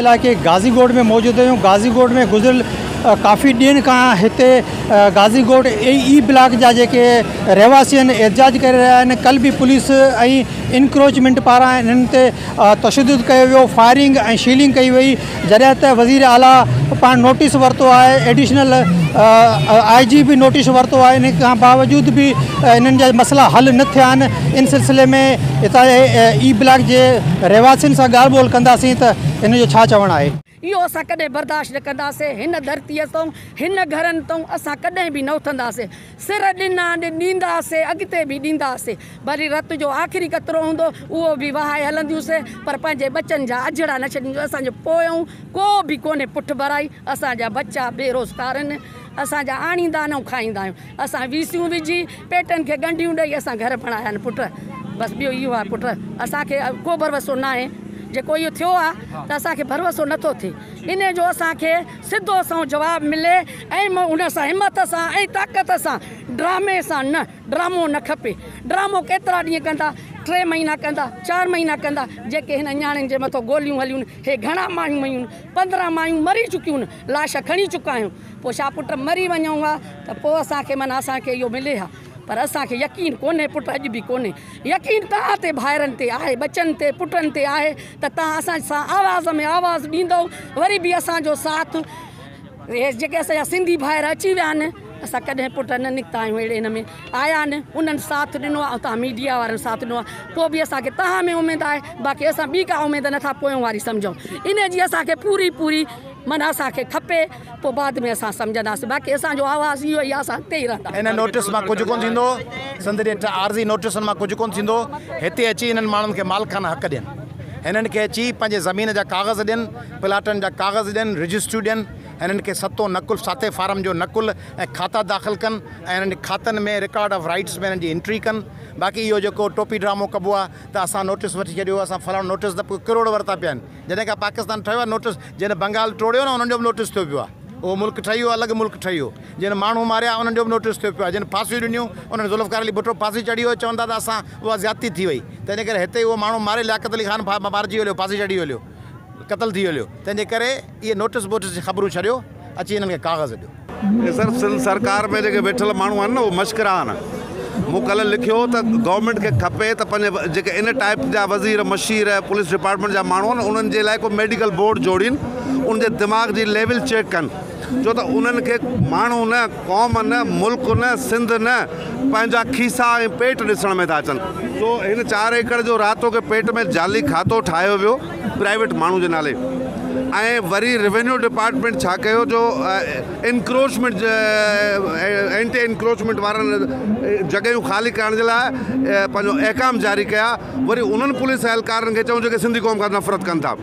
علائقي غازي ڳوٺ ۾ موجود آهيون. غازي ڳوٺ ۾ گذريل ڪافي ڏينهن کان هتي غازي ڳوٺ اي بلاڪ جا جيڪي رهواسي آهن احتجاج ڪري رهيا آهن. ڪل به پوليس ۽ انڪروچمينٽ پاران انهن تي تشدد ڪيو ويو، فائرنگ ۽ شيلنگ ڪئي وئي. جڏهن ته وزير اعليٰ پاڻ نوٽيس ورتو آهي، ايڊيشنل I جي به نوٽيس ورتو آهي، ان کان باوجود به انهن جا مسئلا حل نه ٿيا آهن. ان سلسلي ۾ هتان جي اي بلاڪ جي رهواسين سان ڳالهه ٻولهه ڪنداسين ته ان جو ڇا چوڻ آهي. اهو اسان ڪڏهن برداشت نه ڪنداسين. هن ڌرتيء تون، هن گهرن تون اسان ڪڏهن به نه اٿنداسين. سر ڏنا ڏينداسين، اڳتي به ڏينداسين. ڀلي رت جو آخري قطرو هوندو اهو به وهائي هلنديونسين، پر پنهنجي ٻچن جا اجهڙا نه ڇڏينديون. اسان جو پويون ڪو به ڪونهي پٺ ڀرائي. اسان جا ٻچا بيروزگار آهن. اسان جا آڻيندا آهن ۽ کائيندا آهيون. اسان ويسيون وجهي پيٽن کي ڳنڍيون ڏئي اسان گهر بڻايا آهن پٽ. بس ٻيو اهو آهي پٽ، اسان کي ڪو ڀروسو ناهي. جيڪو اهو ٿيو آهي ته اسان کي ڀروسو نٿو ٿئي. انهي جو اسان کي سڌو سنئون جواب ملي ۽ ان سان همت سان ۽ طاقت سان، ڊرامي سان نه. ڊرامو نه کپي. ڊرامو ڪيترا ڏينهن ڪندا؟ 3 مهينا ڪندا، 4 مهينا ڪندا. جيڪي هن نياڻين جي مٿو گوليون هليون، هي گهڻا مايون ميون، 15 مايون مري چڪيون، لاش کڻي چڪا آهيون. پوء ڇا پٽ مري وڃون ها ته پوء اسان کي معنيٰ اسان کي اهو ملي ها. پر اسان کي يقين ڪونهي پٽ، اڄ به ڪونهي. يقين توهان تي، ڀائرن تي آهي، ٻچن تي، پٽن تي آهي ته توهان اسان سان آواز ۾ آواز ڏيندؤ. وري به اسان جو ساٿ اهي جيڪي اسان جا سنڌي ڀائر اچي ويا آهن، اسان ڪڏهن پٽ نه نڪتا آهيون اهڙي هن ۾ آيا آهن، انهن ساٿ ڏنو آهي ۽ توهان ميڊيا وارن ساٿ ڏنو آهي، پوء به اسان کي توهان ۾ اميد آهي، باقي اسان ٻي ڪا اميد نٿا پويون واري سمجهون. ان جي اسان کي پوري پوري معنيٰ اسان کي کپي، پوء بعد ۾ اسان سمجهنداسين، باقي اسان جو آواز اهو ئي آهي، اسان اتي ئي رهنداسين. ان نوٽيس مان ڪجهه ڪونه ٿيندو، سنڌ جي عارضي نوٽيسن مان ڪجهه ڪونه ٿيندو، هتي اچي انهن ماڻهن کي مالڪانه حق ڏين، هنن کي اچي پنهنجي زمين جا ڪاغذ ڏين، پلاٽن جا ڪاغذ ڏين، رجسٽريون ڏين، هنن کي ستون نقل، ساتي فارم جو نقل ۽ کاتا داخل ڪن ۽ هنن جي کاتن ۾ رڪارڊ آف رائيٽس ۾ هنن جي انٽري ڪن. باقي اهو جيڪو ٽوپي ڊرامو ڪبو آهي ته اسان نوٽيس وٺي ڇڏيو، اسان فلاڻو نوٽيس ته ڪروڙ ورتا پيا آهن. جڏهن کان پاڪستان ٺهيو آهي نوٽيس جنهن بنگال ٽوڙيو نه انهن جو به نوٽيس ٿيو پيو آهي. اهو ملڪ ٺهي ويو الڳ ملڪ ٺهي ويو. جن ماڻهو ماريا انهن جو به نوٽيس ٿيو پيو آهي. جن ڦاسيون ڏنيون انهن ذوالفقار علي ڀٽو ڦاسي چڙهي ويو چون ٿا ته اسان اها زيادتي ٿي وئي. تنهن جي ڪري هتي اهو ماڻهو ماري لياقت علي خان مارجي ويو ڦاسي چڙهي ويو قتل ٿي ويو. تنهن جي ڪري اهي نوٽيس بوٽيس جي خبرون ڇڏيو اچي هنن کي ڪاغذ ڏيو. سر سنڌ سرڪار ۾ جيڪي ويٺل ماڻهو آهن نه اهي مشڪرا آهن. مون ڪلهه لکيو ته گورنمينٽ کي کپي ته پنهنجي جيڪي ان ٽائيپ جا وزير مشير پوليس ڊپارٽمينٽ جا ماڻهو آهن انهن جي لاء ڪو ميڊيڪل بورڊ جوڙين ان جي دماغ جي ليول چيڪ ڪن ڇو ته انهن کي ماڻهو نه قوم نه ملڪ نه سنڌ نه پنهنجا کيسا ۽ پيٽ ڏسڻ ۾ ٿا اچن. سو هن 4 ايڪڙ جو راتو کي پيٽ ۾ جعلي کاتو ٺاهيو ويو پرائيويٽ ماڻهو جي نالي ۽ وري روينيو ڊپارٽمينٽ ڇا ڪيو جو انڪروچمينٽ اينٽي انڪروچمينٽ وارن جڳهيون خالي ڪرڻ جي لاء پنهنجو احڪام جاري ڪيا وري انهن پوليس اهلڪارن کي چئون جيڪي سنڌي قوم کان نفرت ڪن ٿا.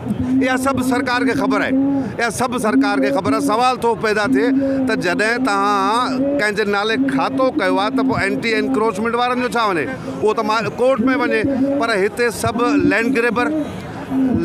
اها سڀ سرڪار کي خبر آهي اها سڀ سرڪار کي خبر آهي سوال ٿو پيدا ٿئي ته جڏهن توهان ڪنهن جي نالي کاتو ڪيو آهي ته پوء اينٽي انڪروچمينٽ وارن جو ڇا وڃي اهو ته ڪورٽ ۾ وڃي پر هتي سڀ لينڊ گريبر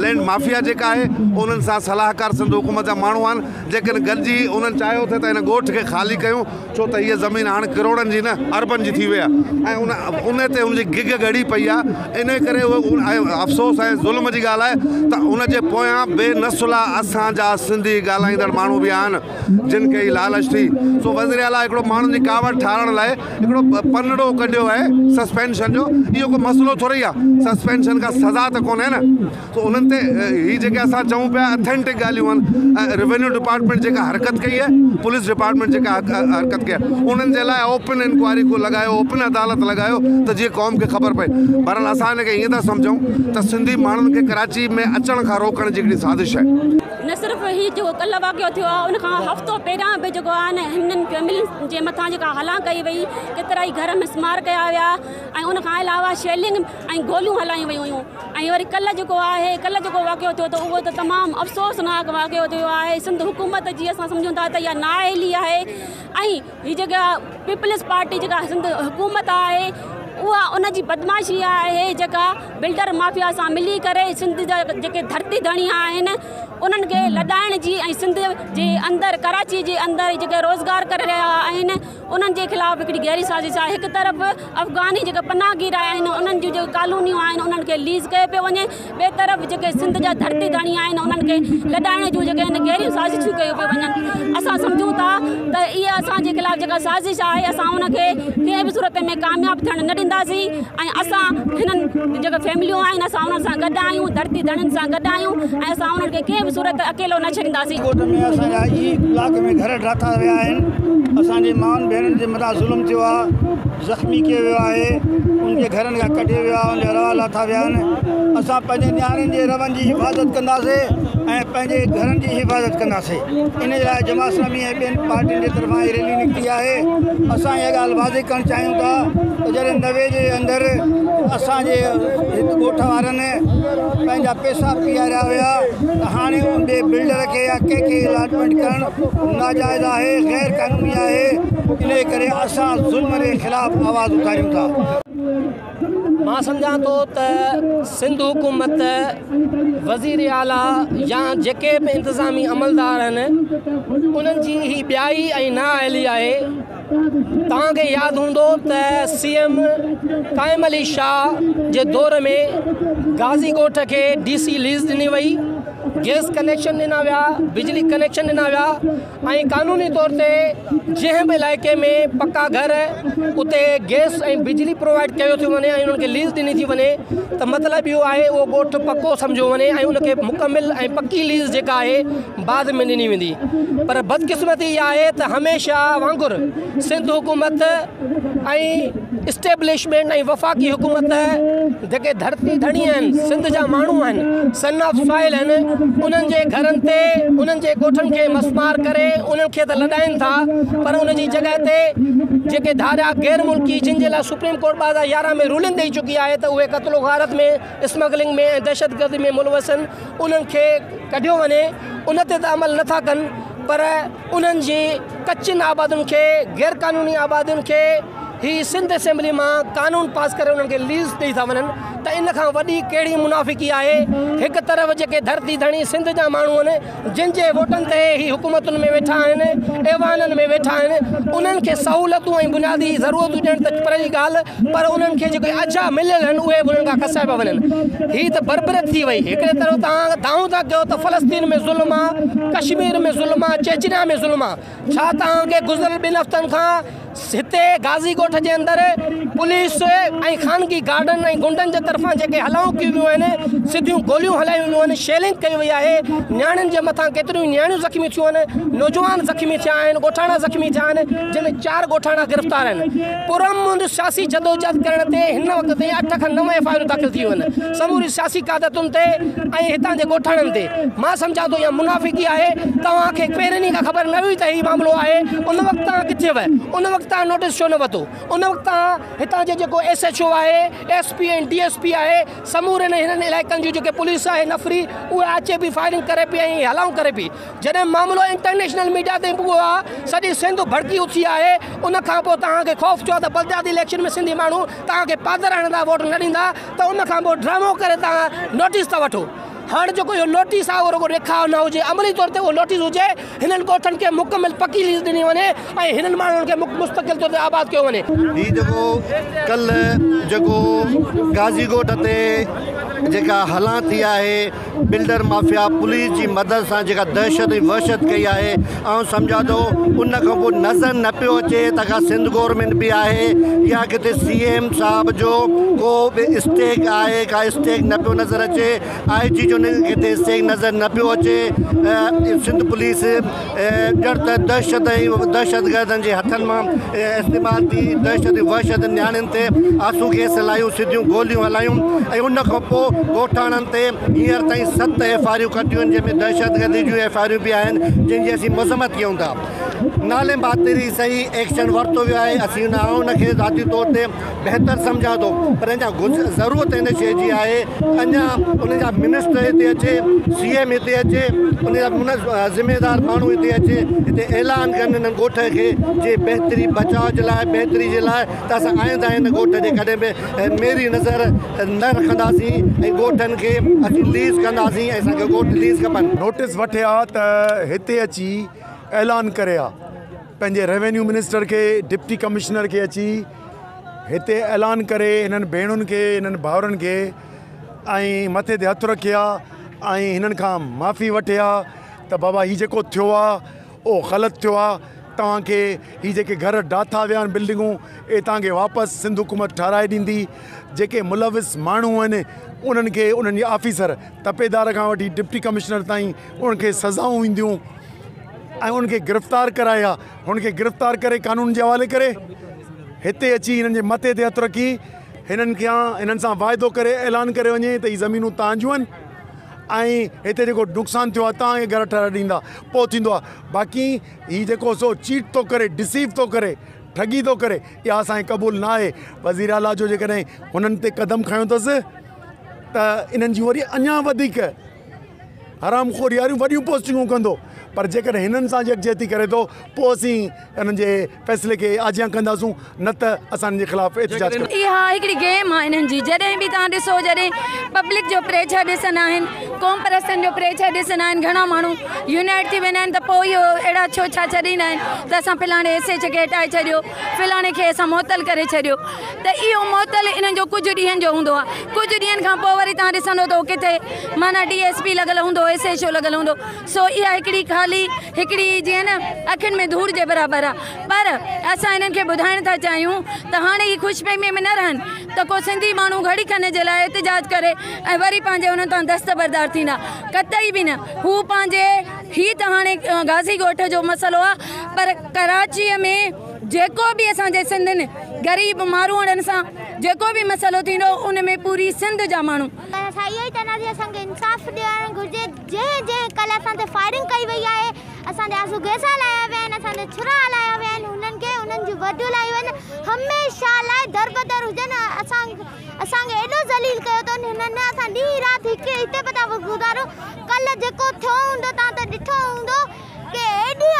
لينڊ مافيا جيڪا آهي انهن سان صلاحڪار سنڌ حڪومت جا ماڻهو آهن جيڪڏهن گڏجي انهن چاهيو ٿي ته هن ڳوٺ کي خالي ڪيون ڇو ته هيء زمين هاڻ ڪروڙن جي نه اربن جي ٿي وئي آهي ۽ ان ان تي ان جي گگ ڳڙي پئي آهي انهي ڪري اهو افسوس ۽ ظلم جي ڳالهه آهي ته ان جي پويان بي نسلا اسان جا سنڌي ڳالهائيندڙ ماڻهو به آهن جن کي هي لالچ ٿي سو وزير اعليٰ هڪڙو ماڻهن جي ڪاوڙ ٺارڻ لاء هڪڙو پنڙو ڪڍيو آهي سسپينشن جو اهو ڪو مسئلو ٿورئي آهي سسپينشن ڪا سزا ته ڪونهي نه. سو انهن تي هي جيڪي اسان چئون پيا اٿينٽڪ ڳالهيون آهن ۽ روينيو ڊپارٽمينٽ جيڪا حرڪت ڪئي آهي پوليس ڊپارٽمينٽ جيڪا حرڪت ڪئي آهي انهن جي لاء اوپن انڪوائري ڪو لڳايو اوپن عدالت لڳايو ته جيئن قوم کي خبر پئي بهرحال اسان ان کي ائين ٿا سمجهون ته سنڌي ماڻهن کي ڪراچي ۾ اچڻ کان روڪڻ جي هڪڙي سازش آهي. نه صرف هي جيڪو ڪلهه واقعو ٿيو آهي ان کان هفتو پهريان به جيڪو آهي نه هنن فيملين جي مٿان جيڪا هلان ڪئي وئي ڪيترائي گهر مسمار ڪيا ويا ۽ ان کان علاوه شيلنگ ۽ گوليون هلايون ويون هيون ۽ وري ڪلهه جيڪو آهي ڪلهه جيڪو واقعو ٿيو ته اهو ته تمام افسوسناڪ واقعو ٿيو آهي سنڌ حڪومت جي اسان سمجهون ٿا ته اها نااهلي آهي ۽ هي جيڪا پيپلز پارٽي جيڪا سنڌ حڪومت آهي اها ان جي بدمعاشي آهي جيڪا بلڊر مافيا سان ملي ڪري سنڌ جا جيڪي ڌرتي ڌڻي آهن انهن کي لڏائڻ جي ۽ سنڌ جي اندر ڪراچي جي اندر جيڪي روزگار ڪري رهيا آهن انهن جي خلاف هڪڙي گهري سازش آهي هڪ طرف افغاني جيڪي پناهگير آيا آهن انهن جون جيڪي ڪالونيون آهن انهن کي ليز ڪيو پيو وڃي ٻئي طرف جيڪي سنڌ جا ڌرتي ڌڻي آهن انهن کي لڏائڻ جون جيڪي آهن گهريون سازشون ڪيون پيون وڃن. اسان سمجهون ٿا ته اها اسان جي خلاف جيڪا سازش آهي اسان ان کي ڪنهن به صورت ۾ ڪامياب ٿيڻ نه ڏينداسين ۽ اسان هنن جيڪا فيمليون آهن اسان انهن سان گڏ آهيون، ڌرتي ڌڻين سان گڏ آهيون ۽ اسان انهن کي ڪنهن به صورت اڪيلو نه ڇڏينداسين. ڳوٺ ۾ اسان جا ئي بلاڪ ۾ گهر ڊاٿا ويا آهن، اسان جي مائن ڀيڻن جي مٿان ظلم ٿيو آهي، زخمي ڪيو ويو آهي، انهن کي گهرن کان ڪڍيو ويو آهي، انهن جا روا لاٿا ويا آهن. اسان پنهنجي نياڻين جي رون جي حفاظت ڪنداسين ۽ پنهنجي گهرن جي حفاظت ڪنداسين. ان جي لاء جماعت اسلامي ۽ ٻين پارٽين جي طرفان هي ريلي نڪتي آهي. اسان اها ڳالهه واضح ڪرڻ چاهيون ٿا ته جڏهن 90 جي اندر اسان جي هت ڳوٺ وارن پنهنجا پئسا پياريا هيا ته هاڻي ان ٻئي بلڊر کي يا ڪنهن کي الاٽمينٽ ڪرڻ ناجائز آهي، غير قانوني آهي، انهي ڪري اسان ظلم جي خلاف آواز اٿاريون ٿا. مان سمجهان ٿو ته سنڌ حڪومت، وزير اعليٰ يا جيڪي به انتظامي عملدار آهن انهن جي هي ٻيائي ۽ نااهلي آهي. توهان کي ياد هوندو ته سي ايم قائم علي شاهه جي دور ۾ غازي ڳوٺ کي ڊي سي ليز ڏني وئي، گئس ڪنيڪشن ڏنا ويا، بجلي ڪنيڪشن ڏنا ويا ۽ قانوني طور تي جنهن به علائقي ۾ پڪا گهر اتي گئس ۽ بجلي پرووائيڊ ڪيو ٿيو وڃي ۽ انهن کي ليز ڏني ٿي وڃي ته مطلب اهو آهي اهو ڳوٺ پڪو سمجهيو وڃي ۽ ان کي مڪمل ۽ پڪي ليز جيڪا آهي بعد ۾ ڏني ويندي پر بدقسمتي اها آهي ته هميشه وانگر سنڌ حڪومت ۽ اسٽيبلشمينٽ ۽ وفاقي حڪومت جيڪي ڌرتي ڌڻي آهن سنڌ جا ماڻهو آهن سن آف سوائل آهن انهن جي گهرن تي انهن جي ڳوٺن کي مسمار ڪري انهن کي ته لڏائين ٿا پر ان جي جڳهه تي جيڪي ڌاريا غير ملڪي جن جي لاء سپريم ڪورٽ 2011 ۾ رولنگ ڏئي چڪي آهي ته اهي قتل و غارت ۾ اسمگلنگ ۾ ۽ دهشتگردي ۾ ملوث آهن انهن کي ڪڍيو وڃي ان تي ته عمل نٿا ڪن پر انهن جي ڪچين آبادين کي غير قانوني آبادين کي هي سنڌ اسيمبلي مان قانون پاس ڪري انهن کي ليز ڏئي ٿا وڃن ته ان کان وڏي ڪهڙي منافقي آهي. هڪ طرف جيڪي ڌرتي ڌڻي سنڌ جا ماڻهو آهن جن جي ووٽن تي هي حڪومتن ۾ ويٺا آهن ايوانن ۾ ويٺا آهن انهن کي سهولتون ۽ بنيادي ضرورتون ڏيڻ ته پري جي ڳالهه پر انهن کي جيڪي اجها مليل آهن اهي به انهن کان کسيا پيا وڃن. هي ته بربريت ٿي وئي. هڪڙي طرف توهان دانهون ٿا ڪيو ته فلسطين ۾ ظلم آ، ڪشمير ۾ ظلم آ، چيچنيا ۾ ظلم آ. ڇا توهان کي گذريل ٻن هفتن کان هتي غازي ڳوٺ جي اندر پوليس ۽ خانگي گارڊن ۽ گنڊن جي طرفان جيڪي هلائون ڪيون ويون آهن، سڌيون گوليون هلايون ويون آهن، شيلنگ ڪئي وئي آهي، نياڻين جي مٿان ڪيتريون ئي نياڻيون زخمي ٿيون آهن، نوجوان زخمي ٿيا آهن، ڳوٺاڻا زخمي ٿيا آهن، جنهن ۾ چار ڳوٺاڻا گرفتار آهن. پرامن سياسي جدوجهد ڪرڻ تي هن وقت تائين اٺ کان نو ايف I آرون داخل ٿي ويون آهن سموري سياسي قيادتن تي ۽ هتان جي ڳوٺاڻن تي. مان سمجهان ٿو اها منافقي آهي توهان کي پهرين ڏينهن کان خبر نه هئي ته هي معاملو آهي ان وقت توهان ڪٿي هئا ان وقت توهان نوٽيس ڇو نه ورتو ان وقت توهان هتان جي جيڪو ايس ايڇ او آهي S P ۽ D S P آهي سمورن هنن علائقن جون جيڪي پوليس آهي نفري اها اچي پئي فائرنگ ڪري پئي ۽ هلائون ڪري پئي جڏهن معاملو انٽرنيشنل ميڊيا تائين پڳو آ، سڄي سنڌ ڀڙڪي اٿي آهي، ان کان پوء توهان کي خوف ٿيو آ ته بلدياتي اليڪشن ۾ سنڌي ماڻهو توهان کي پادر هڻندا ووٽ نه ڏيندا ته ان کان پوء ڊرامو ڪري توهان نوٽيس ٿا وٺو. هاڻ جيڪو اهو نوٽيس آ اهو رڳو ڏيکاء نه هجي عملي طور تي اهو نوٽيس هجي، هنن ڳوٺن کي مڪمل پڪي ليز ڏني وڃي ۽ هنن ماڻهن کي مستقل طور تي آباد ڪيو وڃي. هي جيڪو ڪلهه جيڪو غازي ڳوٺ تي جيڪا هلان ٿي آهي، بلڊر مافيا پوليس جي مدد سان جيڪا دهشت ۽ وحشت ڪئي آهي آئون سمجهان ٿو ان کان پوء نظر نه پيو اچي ته ڪا سنڌ گورنمينٽ به آهي يا ڪٿي سي ايم صاحب جو ڪو به اسٽيڪ آهي ڪا اسٽيڪ نه پيو نظر اچي آء جي جو ڪٿي اسٽيڪ نظر نه پيو اچي سنڌ پوليس ڄڻ ته دهشت ۽ دهشتگردن جي هٿن مان استعمال ٿي دهشت ۽ وحشت نياڻين تي آنسو گيس هلايون سڌيون گوليون هلايون ۽ ان کان پوء ڳوٺاڻن تي هينئر تائين ست ايف آريون ڪٽيون آهن جنهن ۾ دهشتگردي جون ايف آريون به آهن جن جي اسين مذمت ڪيون ٿا نالي ماتر ئي صحيح ايڪشن ورتو ويو آهي اسين ان کي ذاتي طور تي بهتر سمجهان ٿو پر اڃا ضرورت ان شيء جي آهي اڃا ان جا منسٽر هتي اچي سي ايم هتي اچي ان جا ذميدار ماڻهو هتي اچي هتي اعلان ڪن انهن ڳوٺ کي جي بهتري بچاء جي لاء بهتري جي لاء ته اسان آئنده هن ڳوٺ جي ڪڏهن به ميري نظر نه رکنداسين ۽ ڳوٺن کي اسين ليز ڪنداسين ۽ اسان کي ڳوٺ ليز کپن. نوٽيس وٺي ها ته هتي اچي اعلان ڪري ها پنهنجي ريونيو منسٽر کي ڊپٽي ڪمشنر کي اچي هتي اعلان ڪري هنن ڀيڻن کي هنن ڀائرن کي ۽ مٿي تي هٿ رکي ها ۽ هنن کان معافي وٺي ها ته بابا هي جيڪو ٿيو آهي اهو غلط ٿيو آهي، توهان کي هي جيڪي گهر ڊاٿا ويا آهن بلڊنگون اهي توهان کي واپس سنڌ حڪومت ٺهرائي ڏيندي، جيڪي ملوث ماڻهو آهن انهن کي انهن جي آفيسر تپيدار کان وٺي ڊپٽي ڪمشنر تائين انهن کي سزائون اينديون ۽ انهن کي گرفتار ڪرائي ها، هن کي گرفتار ڪري قانون جي حوالي ڪري هتي اچي هنن جي مٿي تي هٿ رکي هنن کان هنن سان واعدو ڪري اعلان ڪري وڃي ته هي زمينون توهان جون آهن ۽ هتي جيڪو نقصان ٿيو آهي توهان کي گهر ٺهرائي ڏيندا پوء ٿيندو آهي باقي هي جيڪو سو چيٽ ٿو ڪري ڊسيو ٿو ڪري ٺڳي ٿو ڪري اها اسان کي قبول نه آهي. وزير اعليٰ جو جيڪڏهن هنن تي قدم کنيو اٿس ته انهن جون وري اڃا وڌيڪ حرام خوري واريون وڏيون پوسٽنگون ڪندو پر جيڪڏهن هنن سان يڪجهتي ڪري ٿو پوء اسين انهن جي فيصلي کي آجيان ڪنداسون نه ته اسان انهن جي خلاف احتجاج ڪنداسون. اها هڪڙي گيم آهي انهن جي جڏهن به توهان ڏسو جڏهن پبلڪ جو پريشر ڏسندا آهن قوم پرستن جو پريشر ڏسندا آهن گهڻا ماڻهو يونائيٽ ٿي ويندا آهن ته پوء اهو اهڙا ڇوڇا ڇڏيندا آهن ته اسان فلاڻي ايس ايڇ کي هٽائي ڇڏيو فلاڻي کي اسان معطل ڪري ڇڏيو ته اهو معطل انهن جو ڪجهه ڏينهن جو هوندو آهي ڪجهه ڏينهن کان پوء وري توهان ڏسندو ته هو ڪٿي معنيٰ ڊي ايس پي لڳل هوندو ايس ايڇ او لڳل هوندو سو اها هڪڙي خالي هڪڙي جيئن نه اکين ۾ ڌوڙ جي برابر آهي پر اسان انهن کي ٻڌائڻ ٿا چاهيون ته هاڻي هي خوش فهمي ۾ نه رهن ته ڪو سنڌي ماڻهو گهڙي کن جي لاء احتجاج ڪري ۽ وري پنهنجي انهن تان دستبردار ٿيندا قطعي به نه هو پنهنجي هي ته هاڻي غازي ڳوٺ جو مسئلو آهي پر ڪراچيء ۾ جيڪو به اسان جي سنڌين غريب ماروئڙن سان جيڪو به مسئلو ٿيندو ان ۾ پوري سنڌ جا ماڻهو. اسان اهو ئي چونداسين اسان کي انصاف ڏيارڻ گهرجي جنهن جنهن ڪلهه اسان تي فائرنگ ڪئي وئي آهي اسان تي آنسو گيس هلايا ويا آهن اسان تي ڇرا هلايا ويا آهن انهن کي انهن جون ورديون لاهيون وڃن هميشه لاء دربدر هجن اسان اسان کي ايڏو ذليل ڪيو اٿن هنن اسان ڏينهن رات هڪ هتي به ٿا گذارون ڪلهه جيڪو ٿيو هوندو توهان ته ڏٺو هوندو ڪي ايڏي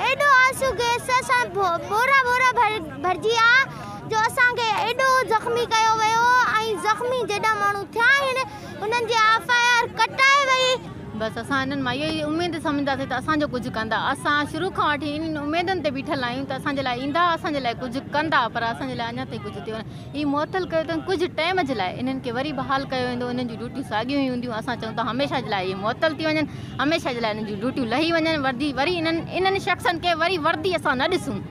ايڏو آنسو گيس سان ٻورا ٻورا ڀرجي آ جو اسان کي ايڏو زخمي ڪيو ويو ۽ زخمي جيڏا ماڻهو ٿيا آهن انهن جي ايف I R ڪٽائي وئي. بس اسان انهن مان اهو ئي اميد سمجهنداسين ته اسان جو ڪجهه ڪندا. اسان شروع کان وٺي انهن اميدن تي بيٺل آهيون ته اسان جي لاء ايندا اسان جي لاء ڪجهه ڪندا پر اسان جي لاء اڃا تائين ڪجهه ٿيو نه. هي معطل ڪيو اٿن ڪجهه ٽائيم جي لاء انهن کي وري بحال ڪيو ويندو انهن جون ڊيوٽيون ساڳيون ئي هونديون اسان چئون ٿا هميشه جي لاء اهي معطل ٿي وڃن هميشه جي لاء انهن جون ڊيوٽيون لهي وڃن وردي وري انهن انهن شخصن کي وري وردي اسان نه ڏسون.